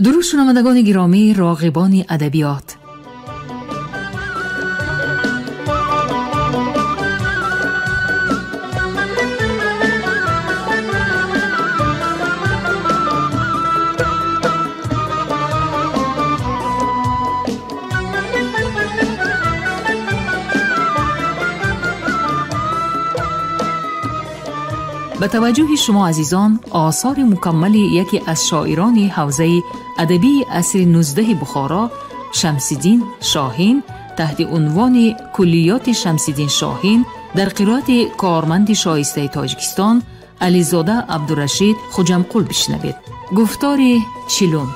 Дуруд шунавандагони гиромӣ, роғибони адабиёт. Ба таваҷҷӯҳи шумо азизон осори мукаммали яке аз шоирони ҳавзаи адабии асри 19 Бухоро Шамсиддин Шоҳин таҳти унвони Куллиёти Шамсиддин Шоҳин дар қироати корманди шоистаи Тоҷикистон Ализода Абдурашид Хуҷамқул бишнавед. Гуфтори чилум.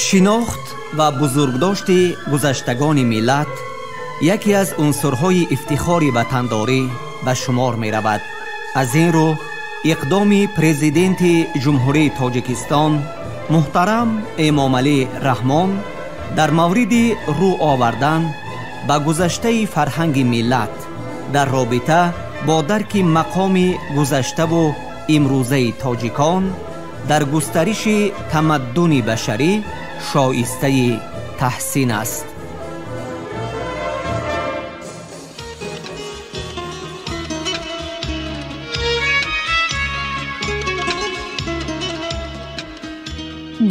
Шинохт ва бузургдошти гузаштагони миллат яке аз унсурҳои ифтихори ватандорӣ ба шумор меравад. Аз ин рӯ иқдоми президенти Ҷумҳурии Тоҷикистон муҳтарам Эмомалӣ Раҳмон дар мавриди рӯ овардан ба гузаштаи фарҳанги миллат дар робита бо дарки мақоми гузаштаву имрӯзаи тоҷикон дар густариши тамаддуни башарӣ шоистаи таҳсин аст.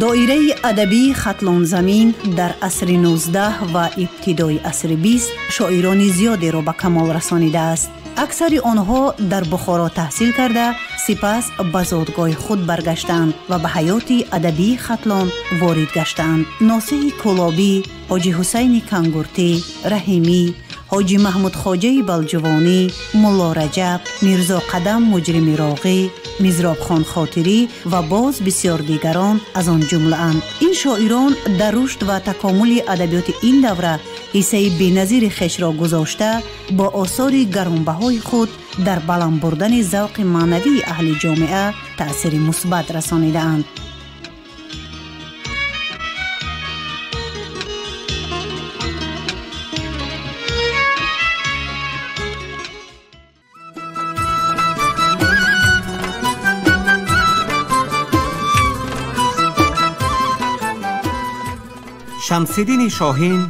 Доираи адабии Хатлонзамин дар асри 19 ва ибтидои асри 20 шоирони зиёдеро ба камол расонидааст. Аксари онҳо дар Бухоро таҳсил карда, сипас ба зодгоҳи худ баргаштанд ва ба ҳаёти адабии Хатлон ворид гаштанд. Носиҳи Кӯлобӣ, Ҳоҷи Ҳусайни Кангуртӣ, Раҳимӣ, Ҳоҷи Маҳмудхоҷаи Балҷувонӣ, Мулло Раҷаб, Мирзо Қадам Муҷрими Роғӣ, Мизробхон Хотирӣ ва боз бисёр дигарон аз он ҷумлаанд. Ин шоирон дар рушд ва такомули адабиёти ин давра ҳиссаи беназири хешро гузошта, бо осори гаронбаҳои худ дар баланд бурдани завқи маънавии аҳли ҷомеа таъсири мусбат расонидаанд. Шамсиддини Шоҳин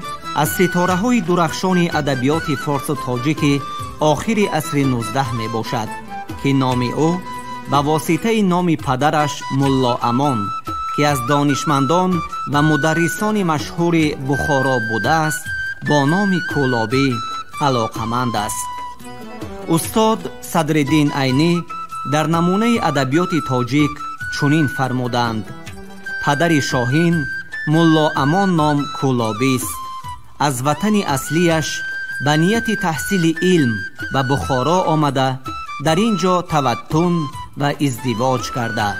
аз ситораҳои дурахшони адабиёти форсу тоҷики охири асри 19 мебошад, ки номи ӯ ба воситаи номи падараш Мулло Амон, ки аз донишмандон ва мударрисони машҳури Бухоро будааст, бо номи Кӯлобӣ алоқаманд аст. Устод Садриддин Айнӣ дар намунаи адабиёти тоҷик чунин фармуданд: падари Шоҳин Мулло Амон ном Кӯлобист. Аз ватани аслияш ба нияти таҳсили илм ба Бухоро омада, дар ин ҷо таваттун ва издивоҷ карда.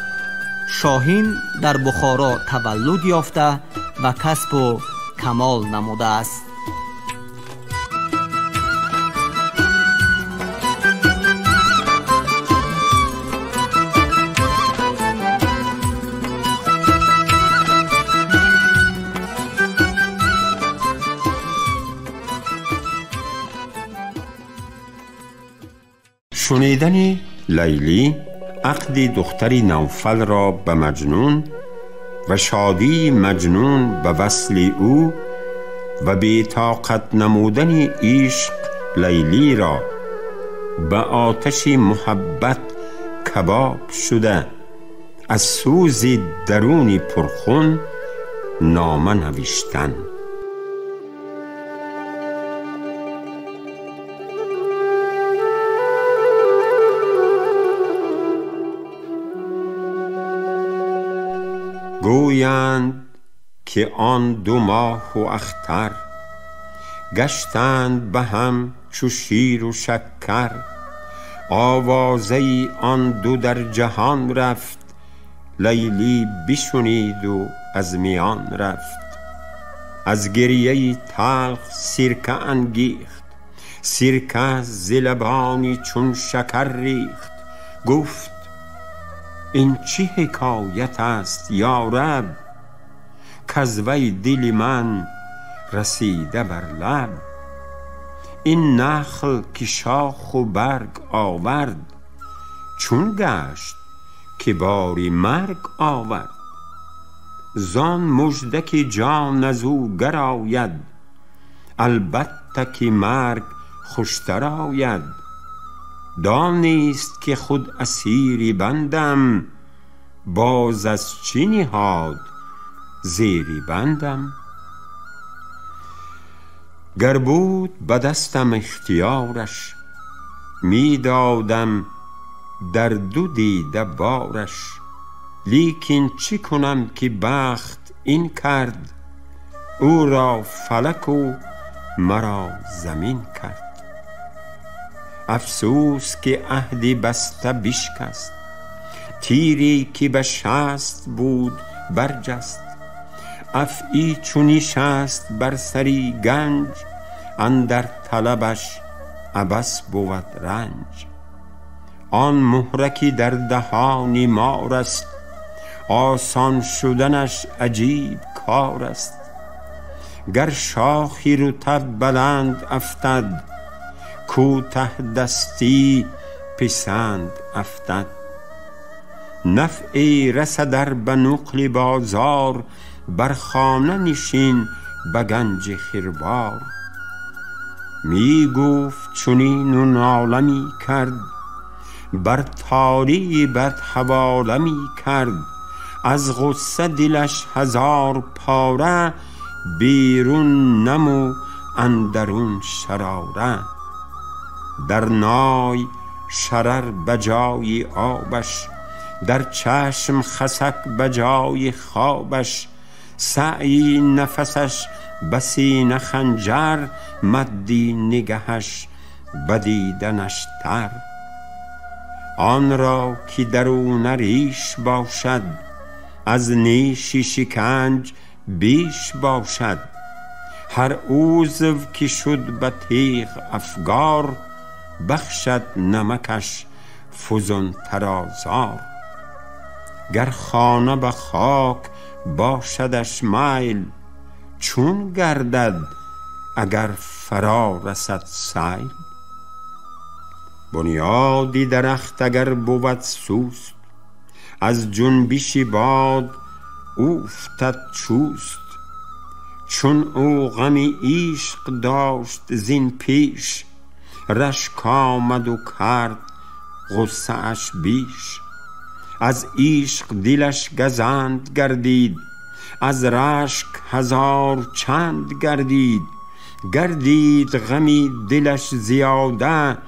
Шоҳин дар Бухоро таваллуд ёфта ва касбу камол намудааст. Шунидани Лайлӣ ақди духтари Навфал ро ба Маҷнун ва шодии Маҷнун ба васли ӯ ва бетоқат намудани ишқ Лайлиро ба оташи муҳаббат кабоб шуда аз сӯзи даруни пурхун нома навиштан. Гӯянд ки он ду моҳу ахтар гаштанд ба ҳам чу ширу шаккар. Овозаи он ду дар ҷаҳон рафт, Лайлӣ бишуниду аз миён рафт. Аз гирьяи талх сирка ангехт, сирка зи лабони чун шакар рехт. Гуфт: ин чӣ ҳикоят аст ё раб, каз вай дили ман расида бар лаб. Ин нахл ки шоху барг овард, чун гашт که باری مرگ آورد. زان مژده که جان از او گراید، البته که مرگ خوشتر آید. دانست که خود اسیری بندم، باز از چه نهاد زیری بندم. گر بود به دستم اختیارش، می دادم در دو دیده بارش. لیکن چه کنم که بخت این کرد، او را فلک و مرا زمین کرد. افسوس که عهدی بسته بشکست، تیری که به شست بود برجست. افعی چو نشست بر سری گنج، اندر طلبش عبث بود رنج. آن مهره که در دهان مار است، آسان شدنش عجیب کار است. گر شاخی رطب بلند افتد، کوته دستی پسند افتد. نفعی رسد ار به نقل بازار، بر خانه نشین به گنج خروار. می گفت چنین و ناله می کرد، بر طالع بد حواله می کرد. از غصه دلش هزار پاره، بیرون نم و اندرون شراره. در نای شرر به جای آبش، در چشم خسک به جای خوابش. سعی نفسش به سینه خنجر، مدی نگهش به دیدنش تر. آن را که درون ریش باشد، از نیش شکنج بیش باشد. هر عضو که شد به تیغ افگار، بخشد نمکش فزون تر آزار. گر خانه به خاک باشدش میل، چون گردد اگر فرا رسد سیل. بنیادی درخت اگر بود سست، از جنبش باد اوفتد چوست. چون او غم عشق داشت زین پیش، رشک آمد و کرد غصه اش بیش. از عشق دلش گزند گردید، از رشک هزار چند گردید. گردید غمی دلش زیاده،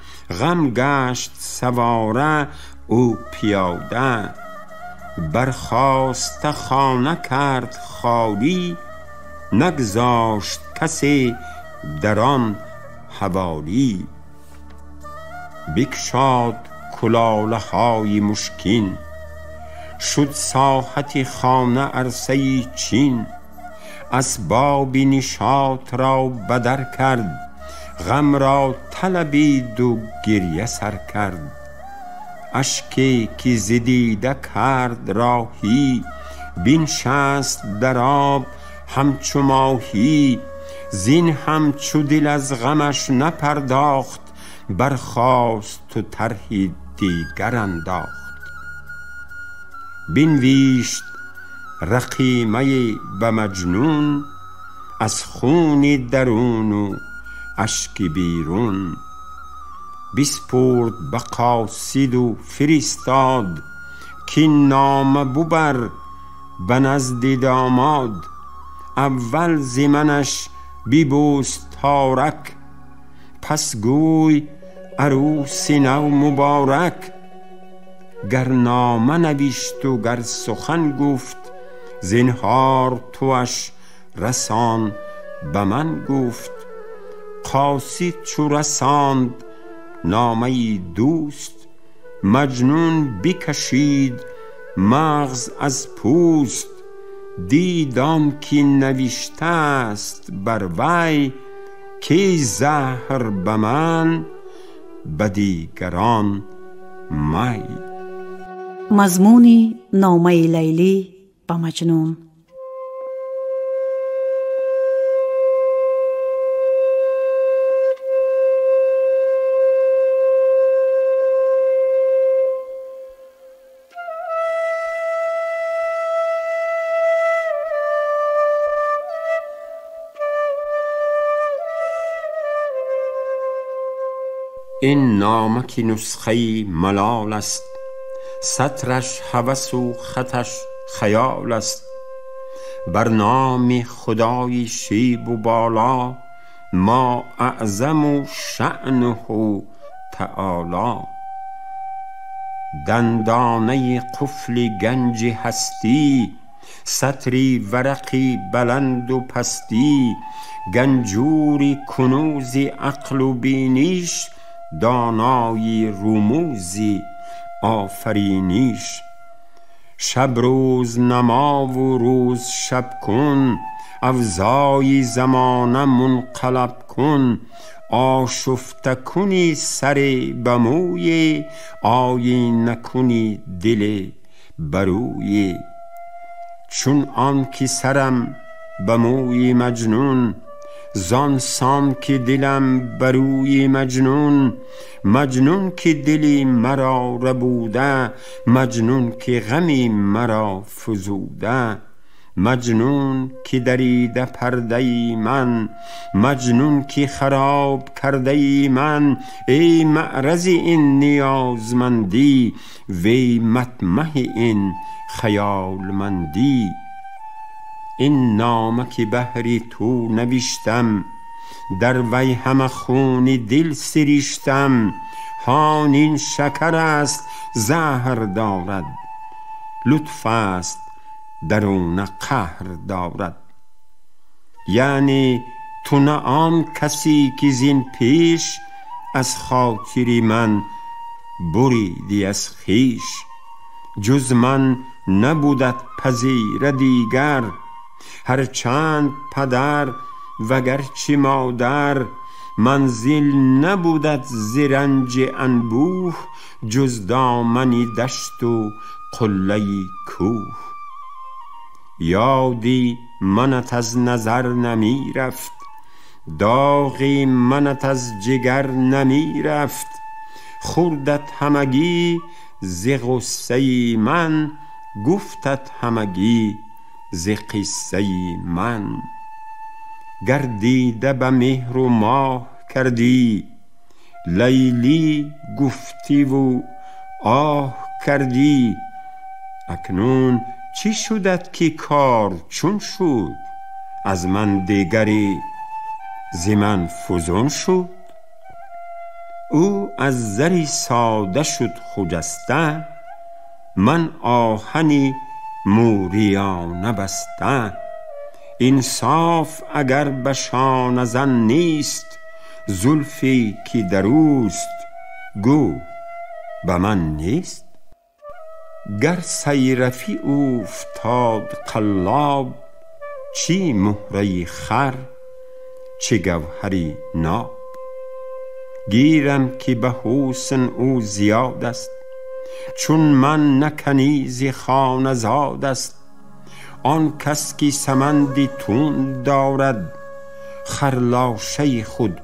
غم گشت سواره او پیاده. برخاسته خانه کرد خالی، نگذاشت کسی در آن حوالی. بکشاد کلاله های مشکین، شد ساحت خانه عرصه چین. اسباب نشاط را بدر کرد، غم را طلبید و گریه سر کرد. اشکی که ز دیده کرد راهی، بنشست در آب همچو ماهی. زین همچو دل از غمش نپرداخت، برخاست و طرحی دیگر انداخت. بنویشت رقیمه به مجنون، از خون درون و اشک بیرون. بسپرد به قاصد و فرستاد، کاین نامه ببر به نزد داماد. اول ز منش ببوس تارک، پس گوی عروس نو مبارک. گر نامه نوشت و گر سخن گفت، زنهار تواش رسان به من گفت. قاصد چو رساند نامه دوست، مجنون بکشید مغز از پوست. دید آن که نوشته است بر وی، که زهر به من به دیگران می. Мазмуни номаи Лайлӣ ба Маҷнун. این نامه که نسخه ملال است، سطرش هوس و خطش خیال است. بر نام خدای شیب و بالا، ما اعظم شأنه تعالی. دندانه قفل گنج هستی، سطری ورقی بلند و پستی. گنجوری کنوز عقل و بینیش، دانای رموز آفرینیش. شب روز نما و روز شب کن، اوضاع زمانه منقلب کن. آشفته کنی سر بموی، آیینه کنی دل بروی. چون آن که سرم بموی مجنون، زان سان که دلم بروی مجنون. مجنون که دلی مرا ربوده، مجنون که غمی مرا فزوده. مجنون که دریده پرده من، مجنون که خراب کرده من. ای معرض این نیازمندی، وی مطمح این خیالمندی. این نامه که بهری تو نوشتم، در وی همه خون دل سریشتم. هان این شکر است زهر دارد، لطف است درون قهر دارد. یعنی تو نه آن کسی که زین پیش، از خاطر من بریدی از خویش. جز من نبودت پذیره دیگر، هر چند پدر وگرچه مادر. منزل نبودت ز رنج انبوه، جز دامن دشت و قله کوه. یادی منت از نظر نمی رفت، داغی منت از جگر نمی رفت. خوردت همگی ز غصه من، گفتت همگی ز قصه من. گر دیده به مهر و ماه کردی، لیلی گفتی و آه کردی. اکنون چی شدت که کار چون شد، از من دیگری ز من فزون شد؟ او از زری ساده شد خجسته، من آهنی موریانه بسته. انصاف اگر به شانه زن نیست، زلفی که در اوست گو به من نیست. گر صیرفی اوفتاد قلاب، چی مهره خر چه گوهری ناب. گیرم که به حسن او زیاد است، چون من نه کنیز خانه زاد است. آن کس که سمندی تند دارد، خرلاشه خود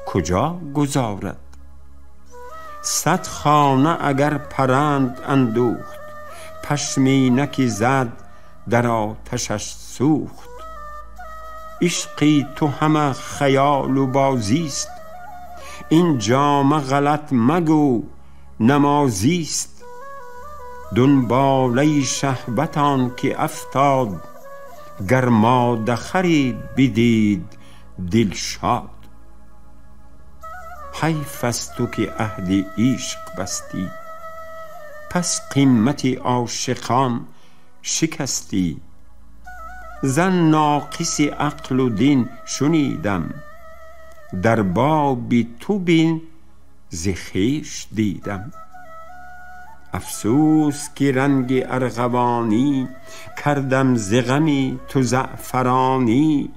کجا گذارد؟ 100 خانه اگر پرند اندوخت، پشمینه که زد در آتشش سوخت. عشقی تو همه خیال و بازیست، این جامه غلط مگو نمازیست. دنباله شهوت آن که افتاد، گر ماده خری بدید دل شاد. حیف است تو که عهد عشق بستی، پس قیمت عاشقان شکستی. زن ناقص عقل و دین شنیدم، در باب تو بین ز خویش دیدم. افسوس که رنگ ارغوانی کردم ز غمی تو زعفرانی.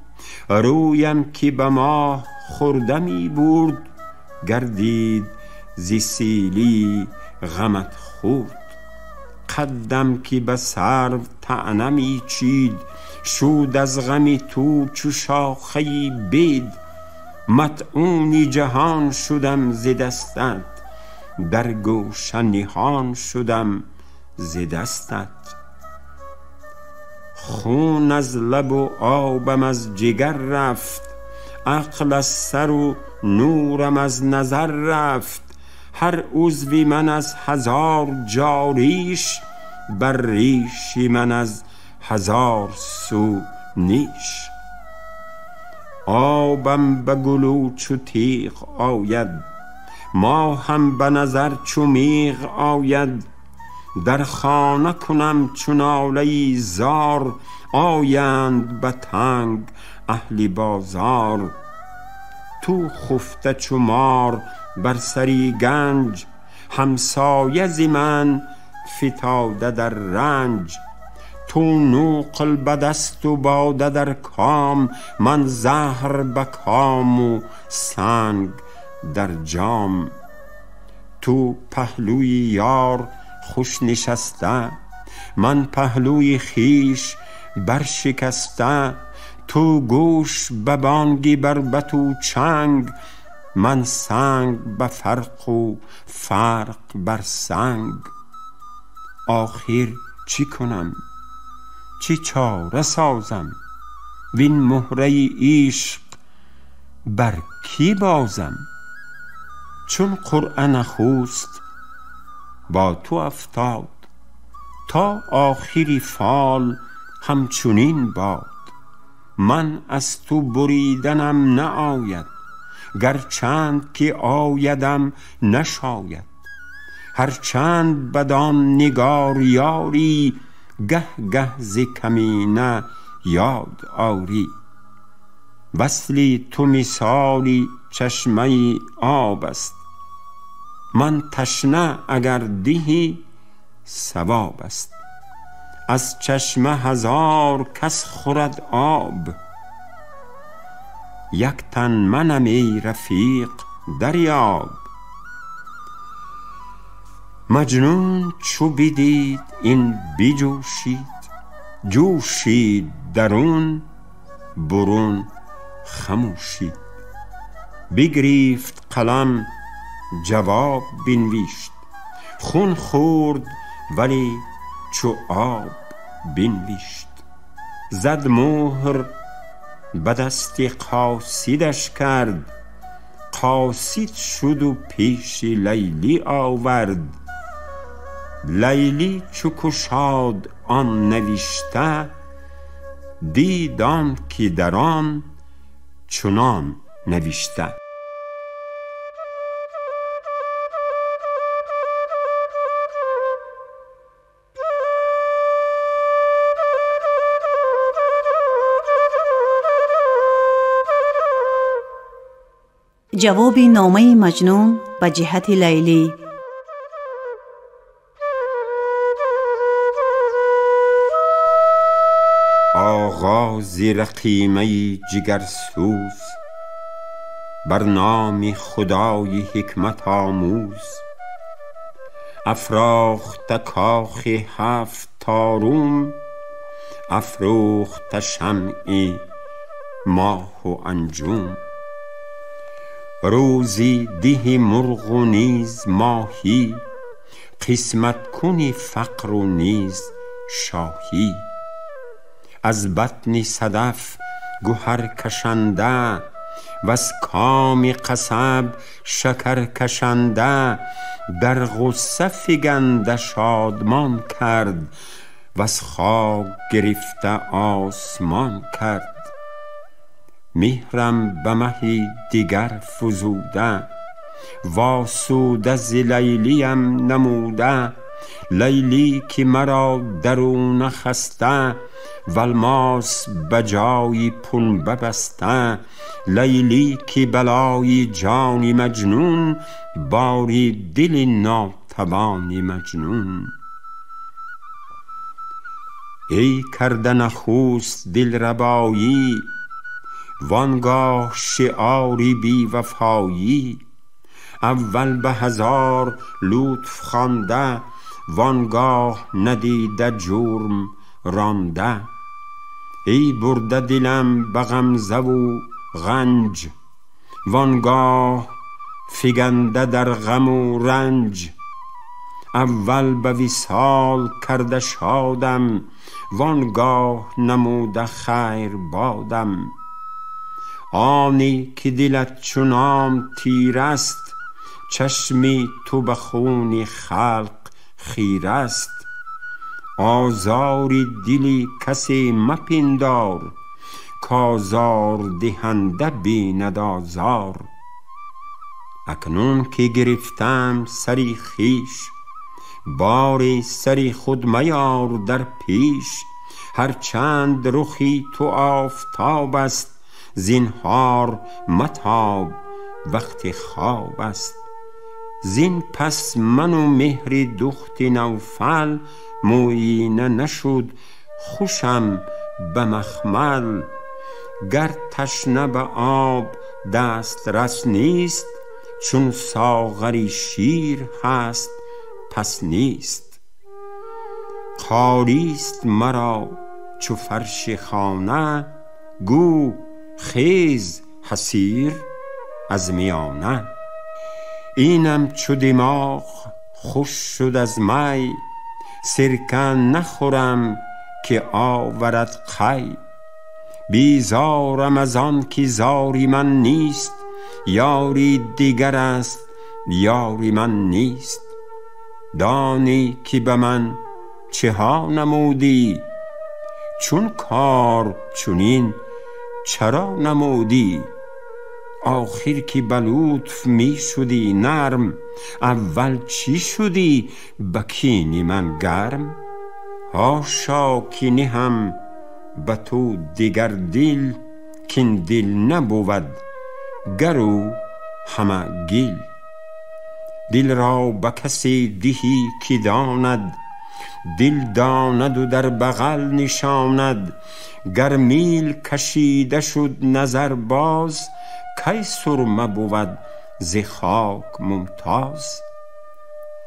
رویم که به ماه خورده می برد، گردید ز سیلی غمت خورد. قدم که به سرو طعنه می چید، شود از غم تو چو شاخه بید. مطعون جهان شدم ز دستت، در گوشه نهان شدم ز دستت. خون از لب و آبم از جگر رفت، عقل از سر و نورم از نظر رفت. هر عضوی من از هزار جاریش، بر ریشی من از هزار سو نیش. آبم به گلو چو تیغ آید، ماهم به نظر چو میغ آید. در خانه کنم چو ناله زار، آیند به تنگ اهل بازار. تو خفته چو مار بر سری گنج، همسایه ز من فتاده در رنج. تو نقل به دست و باده در کام، من زهر به کام و سنگ در جام. تو پهلوی یار خوش نشسته، من پهلوی خویش برشکسته. تو گوش به بانگی بربط و چنگ، من سنگ به فرق و فرق بر سنگ. آخر چی کنم، چی چاره سازم، وین مهره عشق بر کی بازم؟ چون قرعه نخست با تو افتاد، تا آخری فال همچنین باد. من از تو بریدنم نه آید، گر چند که آیدم نشاید. هر چند بدان نگار یاری، گه گه ز کمینه یاد آری. وصلی تو مثالی چشمه آب است، من تشنه اگر دهی ثواب است. از چشمه هزار کس خورد آب، یک تن منم ای رفیق دریاب. مجنون چو بدید این بجوشید، جوشید درون برون خموشید. بگریفت قلم جواب بنویشت، خون خورد ولی چو آب بنویشت. زد مهر به دست قاصدش کرد، قاصد شد و پیش لیلی آورد. لیلی چو گشاد آن نوشته، دید آن که در آن چنان نوشته. Ҷавоби номаи Маҷнун ба ҷиҳати Лайлӣ. آغاز رقیمه جگرسوز، بر نام خدای حکمت آموز. افراخته کاخ هفت تارم، افروخته شمع ماه و انجم. روزی ده مرغ و نیز ماهی، قسمت کنی فقر و نیز شاهی. از بطن صدف گهر کشنده، وز کام قصب شکر کشنده. در غصه فگنده شادمان کرد، وز خاک گرفته آسمان کرد. مهرم به مهی دیگر فزوده، واسوده ز لیلیم نموده. لیلی که مرا درونه خسته، و الماس به جای پنبه بسته. لیلی که بلای جان مجنون، باری دل ناتوان مجنون. ای کرده نخست دلربایی، وانگاه شعاری بی وفایی. اول به هزار لطف خوانده، وانگاه ندیده جرم رانده. ای برده دلم به غمزه و غنج، وانگاه فگنده در غم و رنج. اول به وصال کرده شادم، وانگاه نموده خیر بادم. آنی که دلت چنان تیر است، چشمی تو به خون خلق خیر است. آزاری دلی کسی مپندار، کآزار دهنده بیند آزار. اکنون که گرفتم سری خویش، باری سری خود میار در پیش. هر چند رخی تو آفتاب است، زینهار متاب وقت خواب است. زین پس من و مهر دخت نوفل، مویینه نشد خوشم به مخمل. گر تشنه به آب دسترس نیست، چون ساغری شیر هست پس نیست. خالی است مرا چو فرش خانه، گو خیز حصیر از میانه. اینم چو دماغ خوش شد از می، سرکه نخورم که آورد قی. بیزارم از آن که زاری من نیست، یاری دیگر است یاری من نیست. دانی که به من چه ها نمودی، چون کار چنین چرا نمودی؟ آخر که به لطف می شدی نرم، اول چی شدی به کین من گرم؟ حاشا که نهم به تو دیگر دل، کاین دل نبود گر او همه گل. دل را به کسی دهی که داند، دل داند و در بغل نشاند. گر میل کشیده شد نظر باز، کی سرمه بود ز خاک ممتاز.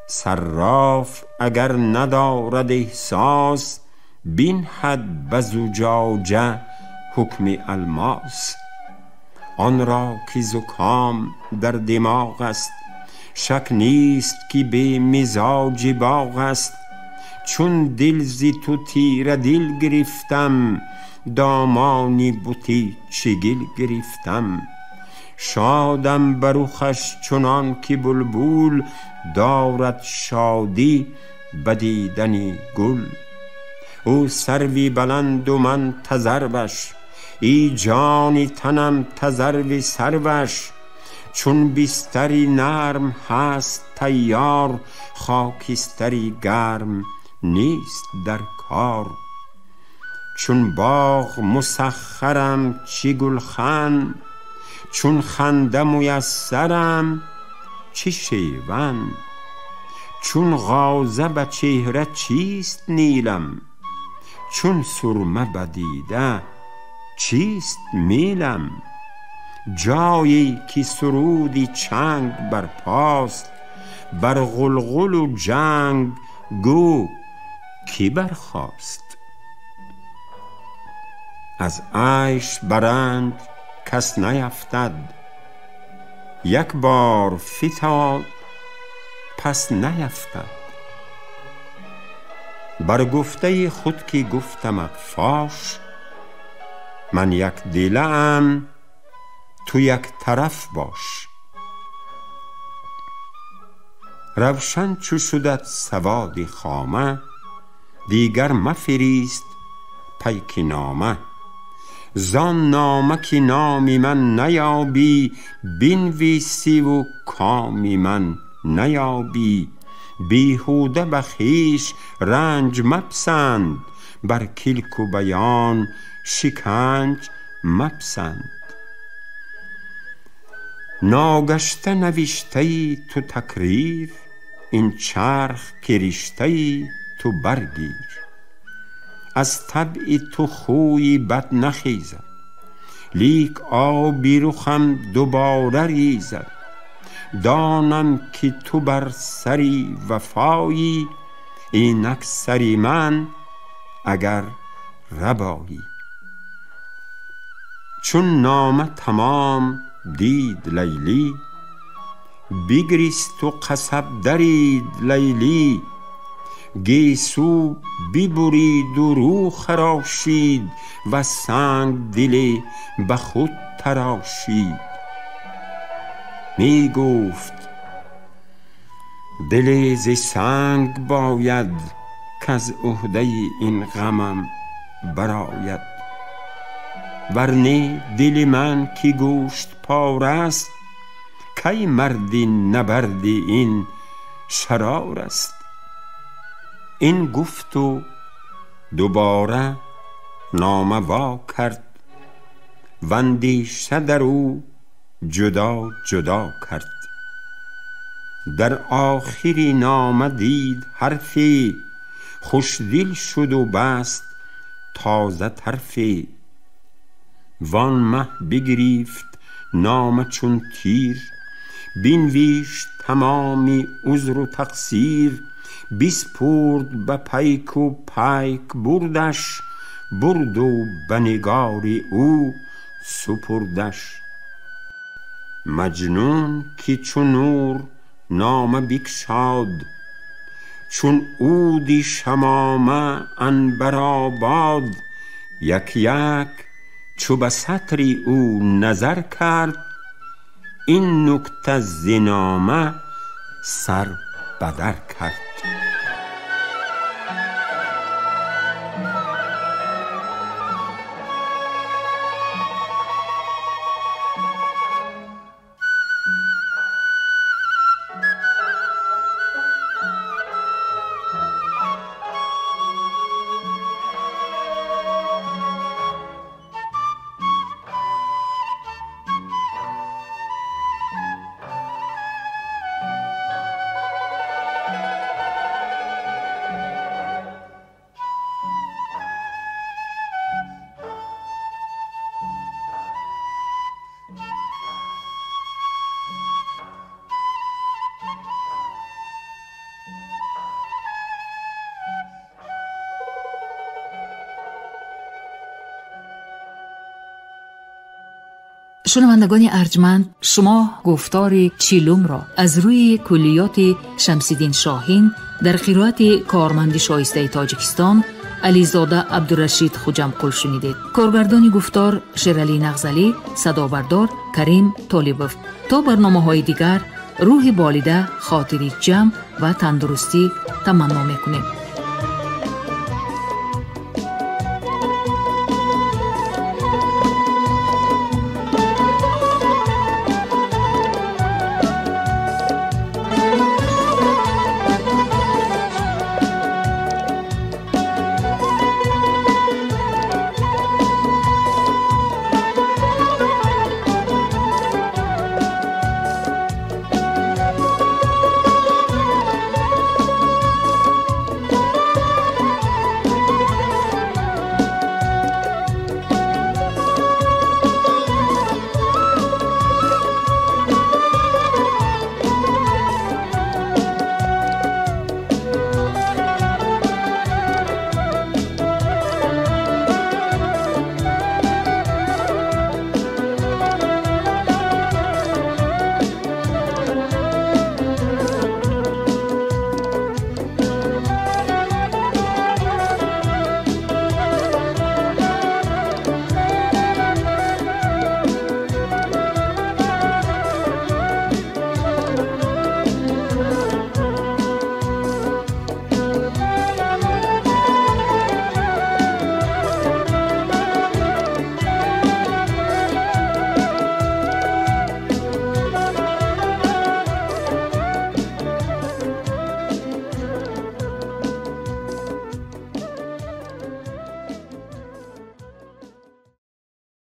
صراف اگر ندارد احساس، بنهد به زجاجه حکم الماس. آن را که زکام در دماغ است، شک نیست که به مزاج باغ است. چون دل ز تو تیره دل گرفتم، دامانی بتی چگل گرفتم. شادم بر رخش چنان که بلبل، دارد شادی به دیدن گل. او سروی بلند و من تذروش، ای جان تنم تذرو سروش. چون بستری نرم هست تیار، خاکستری گرم نیست در کار. چون باغ مسخرم چی گلخن، چون خنده میسرم چه شیون. چون غازه به چهره چیست نیلم، چون سرمه به دیده چیست میلم. جایی که سرودی چنگ برپاست، بر غلغل و جنگ گو کی برخاست. از عیش برند کس نیفتد، یک بار فتاد پس نیفتد. بر گفته خود که گفتمت فاش، من یک دله ام تو یک طرف باش. روشن چو شدت سواد خامه، دیگر مفریست پیک نامه. زان نامه که نامی من نیابی، بنویسی و کامی من نیابی. بیهوده به خویش رنج مپسند، بر کلک و بیان شکنج مپسند. ناگشته نوشته ای تو تکریر، این چرخ که رشته ای تو برگیر. از طبع تو خوی بد نخیزد، لیک آبی رخم دوباره ریزد. دانم که تو بر سری وفایی، اینک سری من اگر ربایی. چون نامه تمام دید لیلی، بگریست و قصب درید لیلی. گیسو ببرید و رو خراشید و سنگ دل به خود تراشید. می گفت دل ز سنگ باید کز عهده این غمم براید. ورنه دل من که گوشت پاره است، کی مردی نبردی این شرار است. این گفت و دوباره نامه وا کرد، واندیشه در او جدا جدا کرد. در آخری نامه دید حرفی، خوشدل شد و بست تازه طرفی. وان مه بگریفت نامه چون تیر، بنویشت تمامی عذر و تقصیر. بسپرد به پیک و پیک بردش، برد و به نگار او سپردش. مجنون که چو نور نامه بکشاد، چون عودی شمامه عنبرآباد. یک یک چو به سطر او نظر کرد، این نکته ز نامه سر بدر کرد. Шунавандагони арҷманд, шумо гуфтори чилумро аз рӯи куллиёти Шамсиддин Шоҳин дар қироати корманди шоистаи Тоҷикистон Ализода Абдурашид Хуҷамқул шунидед. Коргардони гуфтор Шералӣ Нағзалӣ, садобардор Карим Толибов. То барномаҳои дигар рӯҳи болида, хотири ҷамъ ва тандурустӣ таманно мекунем.